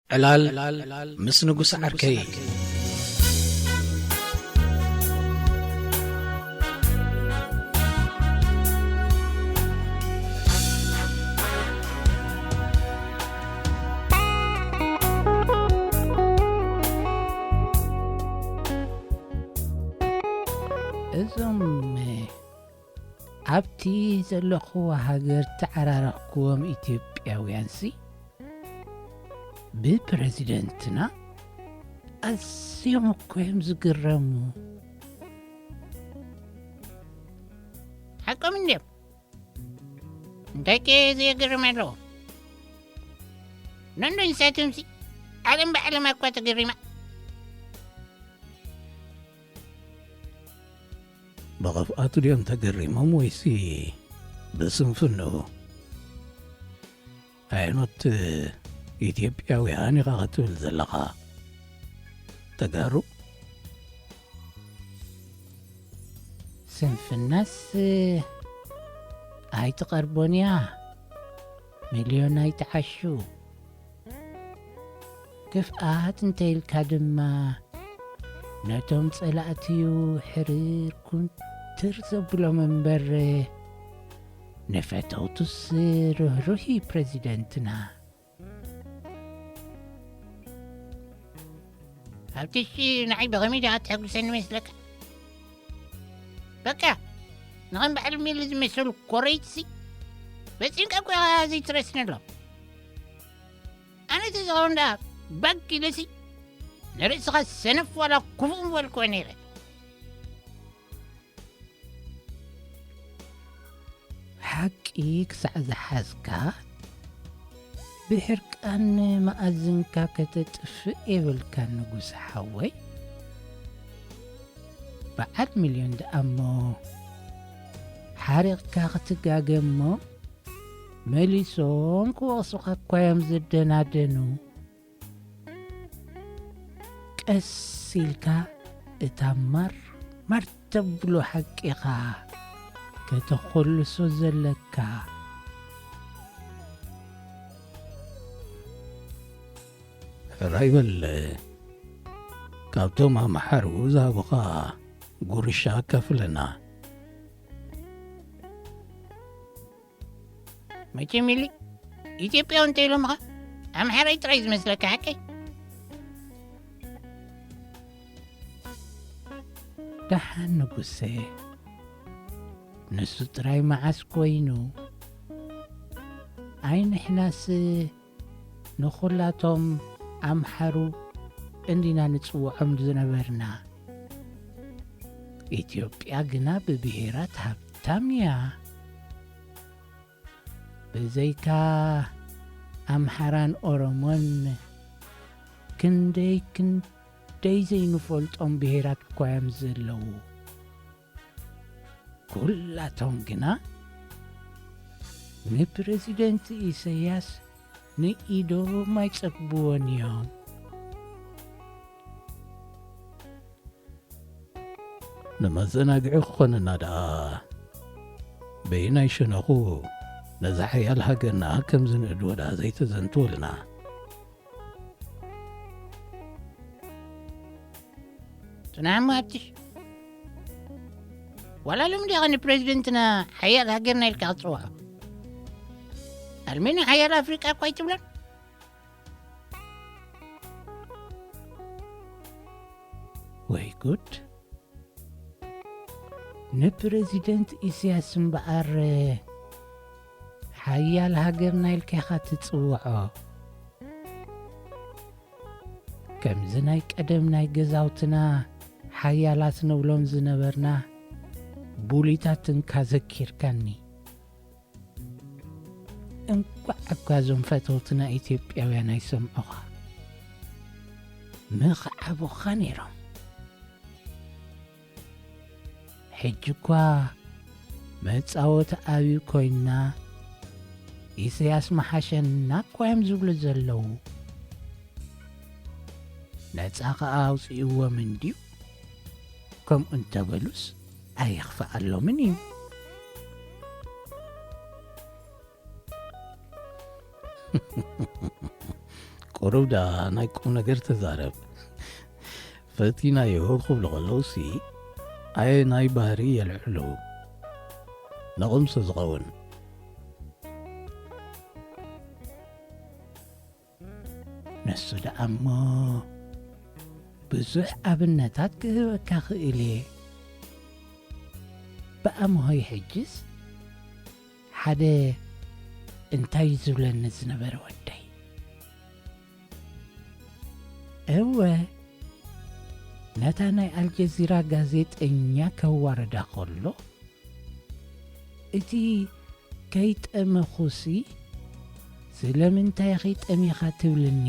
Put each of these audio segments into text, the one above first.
ዕላል ምስ ንጉስ ዓርከይ። እዞም ኣብቲ ዘለኹዎ ሃገር ተዓራረኽኩዎም ኢትዮጵያውያንሲ፣ ብፕረዚደንትና ኣዝዮም እኮ እዮም ዝግረሙ። ሓቆም እንድዮም። እንታይ ከ ዘየግርም ኣለዎ? ነንዶ ንሳቶምሲ ዓለም ብዓለም እኳ ተገሪማ። ብኽፍኣቱ ድዮም ተገሪሞም ወይሲ ብስንፍንኡ? ኣየኖት ኢትዮጵያውያን ኢኻ ክትብል ዘለኻ? ተጋሩ? ስንፍናስ ኣይትቐርቦን እያ፣ ሚልዮን ኣይትዓሹ። ክፍኣት እንተ ኢልካ ድማ ነቶም ጸላእትዩ ሕርር ኩምትር ዘብሎም እምበር፣ ንፈተውቱስ ርህሩህ እዩ ፕረዚደንትና። ኣብቲ እሺ ንዓይ ብኸመይ ደኣ ትሕጉሰኒ መስለካ? በቃ ንኸም በዓል ሚሊ ዝመሰሉ ኮረይትሲ በፂንካ እኮ ኢኻ ዘይትረስነሎም። ኣነ ተዝኸውን ደኣ ባግ ኢለሲ ንርእስኻ ሰነፍ ዋላ ክፉእ ምበልክዎ ነይረ። ሓቂ ክሳዕ ዝሓዝካ ብሕርቃን መኣዝንካ ከተጥፍእ የብልካን ንጉስ ሓወይ። በዓል ሚልዮን ደኣ እሞ ሓሪቕካ ክትጋገ እሞ መሊሶም ክወቕሱኻ እኳ እዮም ዝደናደኑ። ቀስ ኢልካ እታ ማር ማር ተብሎ ሓቂኻ ከተኾልሶ ዘለካ። ሕራይ በል፣ ካብቶም ኣምሓሩ ዝሃቡኻ ጉርሻ ከፍለና። መቸም ኢሊ ኢትዮጵያዊ እንተ ኢሎምኻ ኣምሓራይ ጥራይ ዝመስለካ ሓቀይ? ደሓን ንጉሰ፣ ንሱ ጥራይ መዓስ ኮይኑ? ኣይ ንሕናስ ንኹላቶም ኣምሓሩ እንዲና ንጽውዖም ዝነበርና። ኢትዮጵያ ግና ብብሄራት ሃብታም እያ። ብዘይካ ኣምሓራን ኦሮሞን ክንደይ ክንደይ ዘይንፈልጦም ብሄራት እኳ እዮም ዘለዉ። ኩላቶም ግና ንፕረዚደንት ኢሳያስ ንኢዶም ኣይጸግብዎን እዮም። ንመዘናግዒ ክኾነና ደኣ በየናይ ሸነኹ ነዛ ሓያል ሃገርና ከም ዝንእድዎ ደኣ ዘይተዘንትወልና። ጽናሕ እሞ ኣብትሽ። ዋላ ሎም ዲኻ ንፕረዚደንትና ሓያል ሃገርና ኢልካ ክትጽውዖ? ኣልሜንያ ሓያል ኣፍሪቃ እኳ ኣይትብሎን። ወይ ጉድ! ንፕረዚደንት ኢሳያስ እምበኣር ሓያል ሃገርና ኢልካ ኢኻ ትጽውዖ። ከምዚ ናይ ቀደም ናይ ገዛውትና ሓያላት ንብሎም ዝነበርና ቡሊታት እንካ ዘኪርካኒ። እንቋዕ እኳ እዞም ፈተውትና ኢትዮጵያውያን ኣይሰምዑኻ። ምኽዓቡኻ ነይሮም። ሕጂ እኳ መጻወቲ ኣብዩ ኮይንና፣ ኢሳያስ መሓሸና እኳ እዮም ዝብሉ ዘለዉ። ነጻ ኸኣ ኣውጺእዎም እንድዩ። ከምኡ እንተበሉስ ኣየኽፍኣሎምን እዩ። ቁሩብ ደኣ ናይ ቁም ነገር ተዛረብ። ፈቲናዮ ክብሉ ከለውሲ ኣየናይ ባህሪ የልዕሉ? ነቕምሶ ዝኸውን። ንሱ ደኣ እሞ ብዙሕ ኣብነታት ክህበካ ክእል እየ። ብኣምሆይ ሕጅስ ሓደ እንታይ ዝብለኒ ዝነበረ ወደይ። እወ፣ ነታ ናይ ኣልጀዚራ ጋዜጠኛ ከዋርዳ ከሎ፣ እቲ ከይጠመኹሲ፣ ስለምንታይ ኢኺ ጠሚኻ ትብልኒ?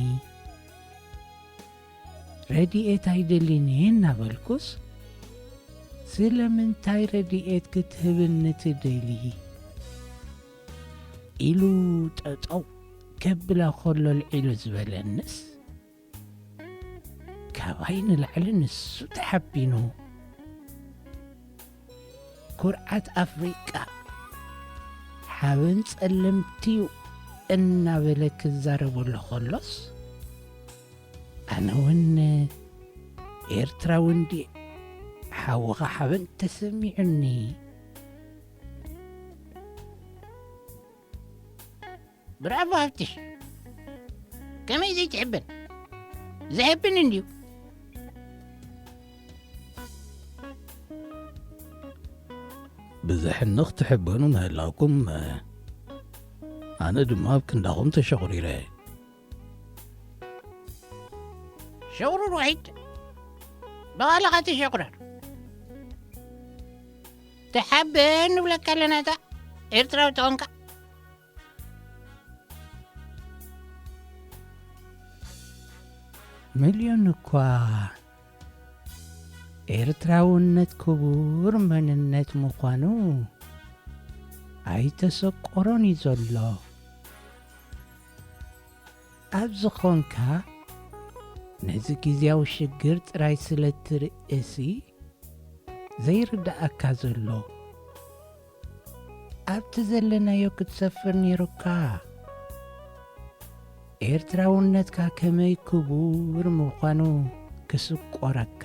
ረድኤት ኣይደልይን እየ እናበልኩስ፣ ስለምንታይ ረድኤት ክትህብኒ ትደሊ? ኢሉ ጠጠው ከብላ ከሎ ልዒሉ ዝበለንስ፣ ካባይ ንላዕሊ ንሱ ተሓቢኑ። ኩርዓት ኣፍሪቃ፣ ሓበን ጸለምቲ'ዩ እናበለ ክዛረበሉ ከሎስ፣ ኣነ እውን ኤርትራዊ እንድየ፣ ሓውኻ ሓበን ተሰሚዑኒ። ብራቮ ሃብትሽ፣ ከመይ ዘይትሕበን? ዘሕብን እንድዩ። ብዘሕንኽ ትሕበኑ ምህላውኩም፣ ኣነ ድማ ኣብ ክንዳኹም ተሸቑሪረ። ሸቑሩር ውሒድ፣ ብቓልኻ ተሸቑረር። ተሓበን ንብለካ ኣለና፣ እታ ኤርትራዊ ተኾንካ። ሚልዮን እኳ ኤርትራውነት ክቡር መንነት ምዃኑ ኣይተሰቆሮን እዩ ዘሎ። ኣብ ዝኾንካ ነዚ ግዝያዊ ሽግር ጥራይ ስለ እትርእሲ ዘይርድኣካ ዘሎ። ኣብቲ ዘለናዮ ክትሰፍር ነይሩካ። ኤርትራውነትካ ከመይ ክቡር ምዃኑ ክስቆረካ።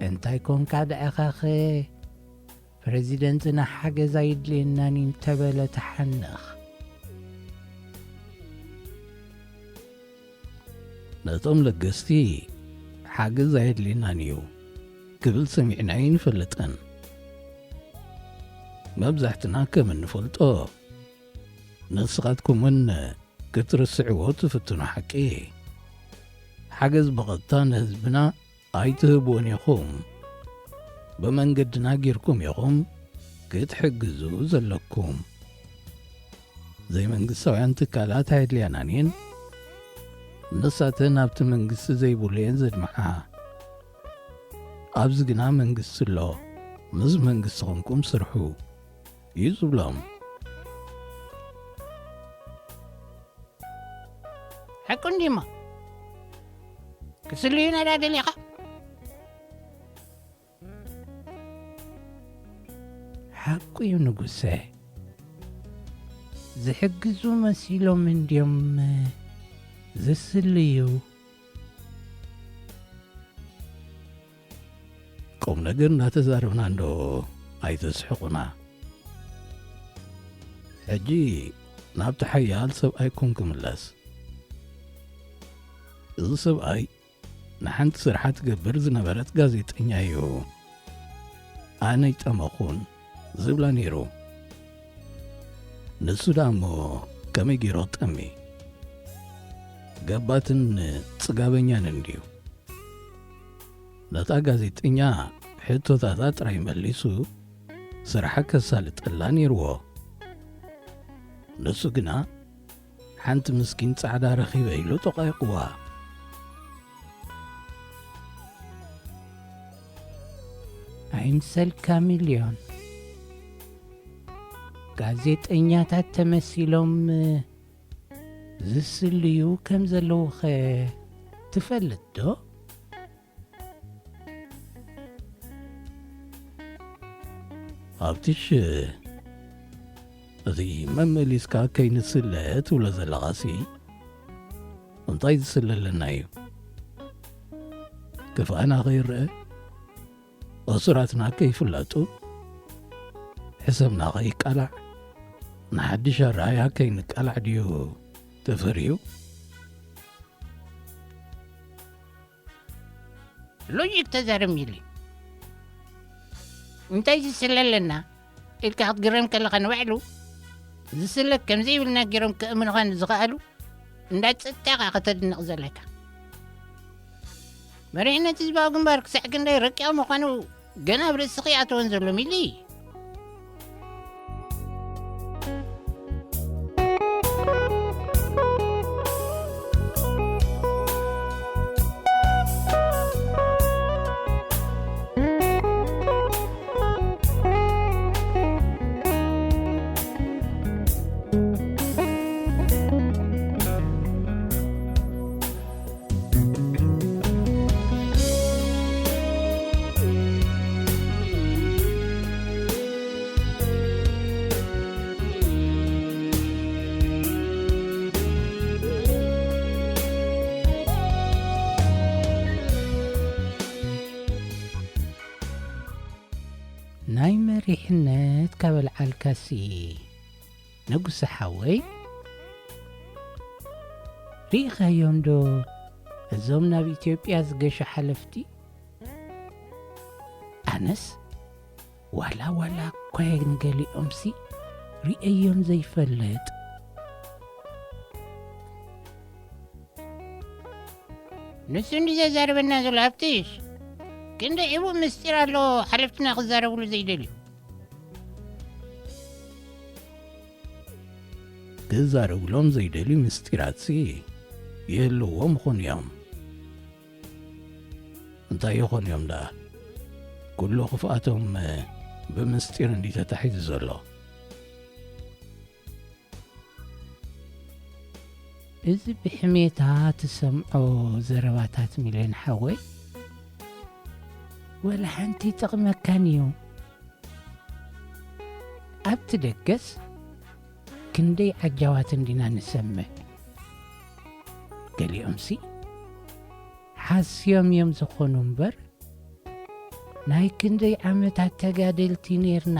እንታይ ኮንካ ደኣኻኸ ፕረዚደንትና ሓገዝ ኣይድልየናን እዩ እንተበለ ትሓንኽ። ነቶም ለገስቲ ሓገዝ ኣየድልየናን እዩ ክብል ሰሚዕና ኣይንፈልጥን። መብዛሕትና ከም እንፈልጦ፣ ንስኻትኩም እውን ክትርስዕዎ ትፍትኑ ሓቂ። ሓገዝ ብቐጥታ ንህዝብና ኣይትህብዎን ኢኹም። ብመንገድና ጌርኩም ኢኹም ክትሕግዙ ዘለኩም። ዘይመንግስታውያን ትካላት ኣየድልያናን እየን። ንሳተን ኣብቲ መንግስቲ ዘይብሉ እየን ዘድምዓ። ኣብዚ ግና መንግስቲ ኣሎ። ምስ መንግስቲ ኾንኩም ስርሑ እዩ ዝብሎም። ሓቁ እንዲማ። ክስልዩና ዳ ደሊኻ? ሓቁ እዩ ንጉሰ። ዝሕግዙ መሲሎም እንድዮም ዝስልዩ። ቁም ነገር እናተዛረብና እንዶ ኣይተስሕቑና። ሕጂ ናብቲ ሓያል ሰብኣይኩም ክምለስ። እዚ ሰብኣይ ንሓንቲ ስርሓ ትገብር ዝነበረት ጋዜጠኛ እዩ። ኣነ ይጠመኹን ዝብላ ነይሩ። ንሱ ደኣ እሞ ከመይ ገይሩ ክጠሚ? ገባትን ጽጋበኛን እንድዩ። ነታ ጋዜጠኛ ሕቶታታ ጥራይ መሊሱ ስርሓ ከሳልጠላ ነይርዎ። ንሱ ግና ሓንቲ ምስኪን ጻዕዳ ረኺበ ኢሉ ጠቓይቕዋ። ኣይምሰልካ ሚልዮን፣ ጋዜጠኛታት ተመሲሎም ዝስልዩ ከም ዘለዉኸ ትፈልጥ ዶ? ኣብትሽ እዚ መመሊስካ ከይንስለ ትብሎ ዘለኻሲ እንታይ ዝስለለና እዩ? ክፍኣና ከይረአ፣ እሱራትና ከይፍለጡ፣ ሕሰምና ከይቃላዕ፣ ንሓድሽ ኣረኣያ ከይንቃላዕ ድዩ ተፈርዩ? ሎጂክ ተዛረብ ሚሊ። እንታይ ዝስለለና ኢልካ ክትግረም ከለኻ ንባዕሉ ዝስለክ ከም ዘይብልና ገይሮም ከእምኑኻ ንዝኸኣሉ እንዳ ጸጥታ ኢኻ ከተድንቕ ዘለካ። መሪሕነት ህዝባዊ ግንባር ክሳዕ ክንደይ ረቂቕ ምዃኑ ገና ኣብ ርእስኺ ይኣተወን ዘሎ ሚሊ። ናይ መሪሕነት ካብ ኣልዓልካሲ፣ ንጉሰ ሓወይ፣ ርኢኻዮም ዶ እዞም ናብ ኢትዮጵያ ዝገሹ ሓለፍቲ? ኣነስ ዋላ ዋላ እኳ ንገሊኦምሲ ርእየዮም ዘይፈልጥ። ንሱ እንዲ ዘዛርበና ዘሎ ሃብትሽ፣ ክንደይ ዕቡእ ምስጢር ኣሎ ሓለፍትና ክዛረብሉ ዘይደልዩ። ክዛረብሎም ዘይደልዩ ምስጢራትሲ ይህልዎም ይኾኑ እዮም። እንታይ ይኾኑ እዮም ደኣ? ኩሉ ክፍኣቶም ብምስጢር እንዲ ተታሒዙ ዘሎ። እዚ ብሕሜታ ትሰምዖ ዘረባታት ሚልዮን ሓወይ፣ ወላ ሓንቲ ይጠቕመካን እዩ። ኣብቲ ደገስ ክንደይ ዓጃዋት እንዲና ንሰምዕ። ገሊኦምሲ ሓስዮም እዮም ዝኾኑ እምበር፣ ናይ ክንደይ ዓመታት ተጋደልቲ ኔርና፣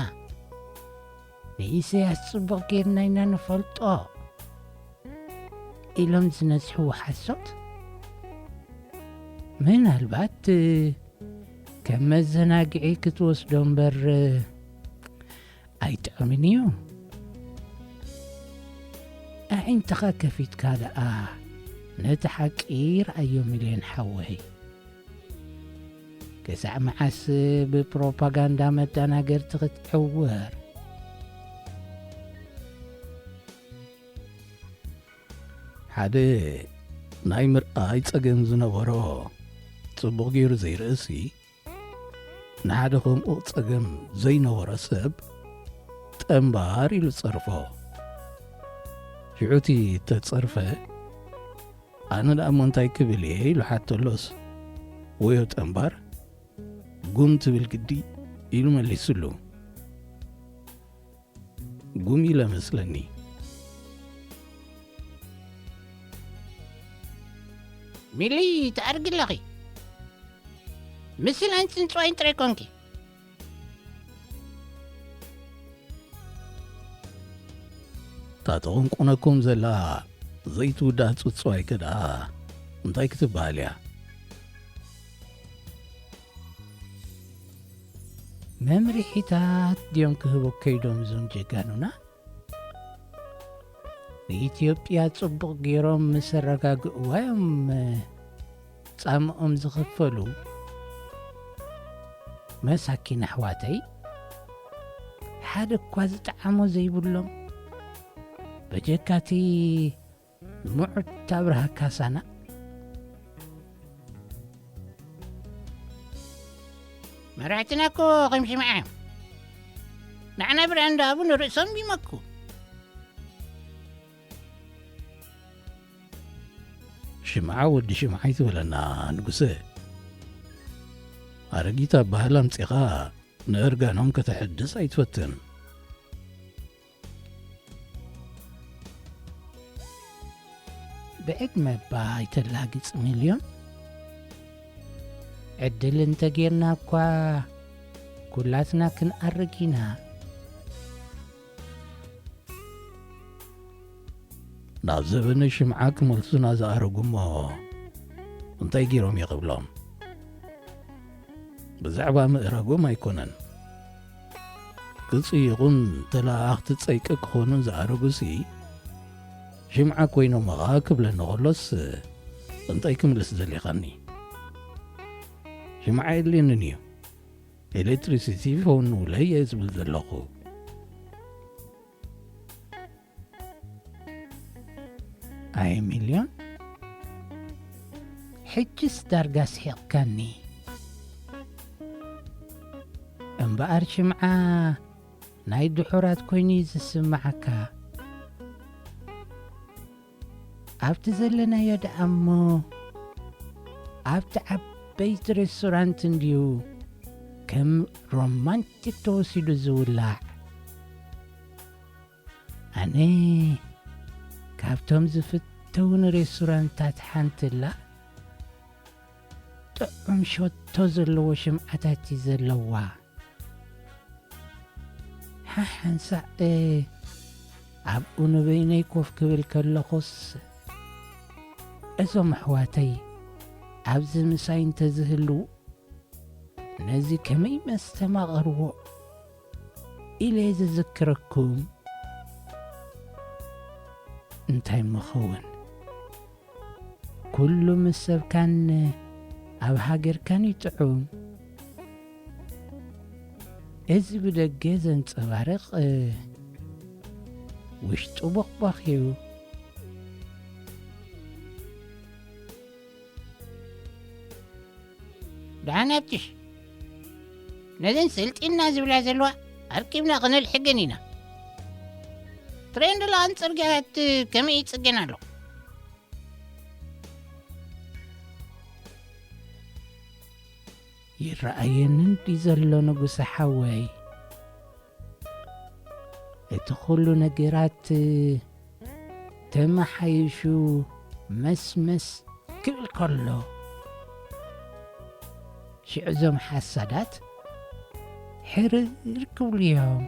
ንኢሰያስ ጽቡቕ ጌርና ኢና ንፈልጦ ኢሎም ዝነዝሕዎ ሓሶት፣ ምናልባት ከም መዘናግዒ ክትወስዶ እምበር ኣይጥዕምን እዩ። ኣዒንትኻ ከፊትካ ደኣ ነቲ ሓቂ ረኣዮ ሚልዮን ሓወይ። ክሳዕ መዓስ ብፕሮፓጋንዳ መደናገርቲ ክትዕወር? ሓደ ናይ ምርኣይ ጸገም ዝነበሮ ጽቡቕ ገይሩ ዘይርእሲ፣ ንሓደ ከምኡ ጸገም ዘይነበሮ ሰብ ጠምባር ኢሉ ጸርፎ። ሽዑ እቲ እተጸርፈ፣ "ኣነ ደኣ እሞ እንታይ ክብል እየ?" ኢሉ ሓተሎስ፣ "ወዮ ጠምባር፣ ጉም ትብል ግዲ" ኢሉ መሊስሉ። ጉም ኢለ መስለኒ። ሚሊ፣ ትኣርጊ ኣለኺ። ምስላን ጽንጽዋይን ጥራይ ኮንኪ። እታ ተቐንቁነኩም ዘላ ዘይትውዳእ ጽጽዋይከ ደኣ እንታይ ክትበሃል እያ? መምርሒታት ድዮም ክህቡ ከይዶም እዞም ጀጋኑና? ንኢትዮጵያ ጽቡቕ ገይሮም ምስ ኣረጋግእዋ እዮም ጻምኦም ዝኽፈሉ። መሳኪን ኣሕዋተይ፣ ሓደ እኳ ዝጠዓሞ ዘይብሎም፣ በጀካቲ ምዑት ኣብርሃ ካሳና። መራሕትና እኮ ከም ሽምዓ እዮም። ንዓና ብርሃን እንዳሃቡ ንርእሶም ይመኩ። ሽምዓ ወዲ ሽምዓ ኣይትበለና ንጉሰ። ኣረጊት ኣበሃህላ ኣምጺኻ ንእርጋኖም ከተሐድስ ኣይትፈትን። ብዕድመ እባ ኣይተላግጽ ሚልዮን። ዕድል እንተጌርና እኳ ኩላትና ክንኣርግ ኢና። ናብ ዘበነ ሽምዓ ክመልሱና ዝኣረጉ እሞ እንታይ ገይሮም ይቕብሎም? ብዛዕባ ምእራጎም ኣይኮነን። ክጽይቑን ተለኣኣኽቲ ጸይቂ ክኾኑን ዝኣረጉሲ ሽምዓ ኮይኖም ኸኣ ክብለኒ ኸሎስ እንታይ ክምልስ ደሊኻኒ? ሽምዓ የድልየንን እዩ። ኤሌክትሪሲቲ ፈውንውለይ እየ ዝብል ዘለኹ። ኣይ ሚልዮን፣ ሕጅስ ዳርጋ ስሒቕካኒ። እምበኣር ሽምዓ ናይ ድሑራት ኮይኑ እዩ ዝስምዓካ። ኣብቲ ዘለናዮ ደኣ እሞ ኣብቲ ዓበይቲ ሬስቶራንት እንድዩ ከም ሮማንቲክ ተወሲዱ ዝውላዕ። ኣነ ካብቶም ዝፍተውን ሬስቶራንታት ሓንቲ ኣላ፣ ጥዑም ሸቶ ዘለዎ ሽምዓታት እዩ ዘለዋ። ሓሓንሳእ ኣብኡ ንበይነይ ኮፍ ክብል ከለኹስ፣ እዞም ኣሕዋተይ ኣብዚ ምሳይ እንተዝህልዉ፣ ነዚ ከመይ መስተማቐርዎ ኢለ ዝዝክረኩም። እንታይ ምኸውን? ኩሉ ምስ ሰብካን ኣብ ሃገርካን እዩ ጥዑም። እዚ ብደገ ዘንጸባርቕ፣ ውሽጡ ቦኽቦኽ እዩ። ደሓን ኣብትሽ፣ ነዘን ስልጢና ዝብላ ዘለዋ ኣርኪብና ክነልሕገን ኢና። ትሬን ዘለኣን ጽርግያታት ከመይ ይጽገን ኣሎ? ይረኣየኒ እንዲ ዘሎ ንጉሰ ሓወይ፣ እቲ ኩሉ ነገራት ተመሓይሹ መስመስ ክብል ከሎ፣ ሽዑ እዞም ሓሳዳት ሕርር ክብሉ እዮም።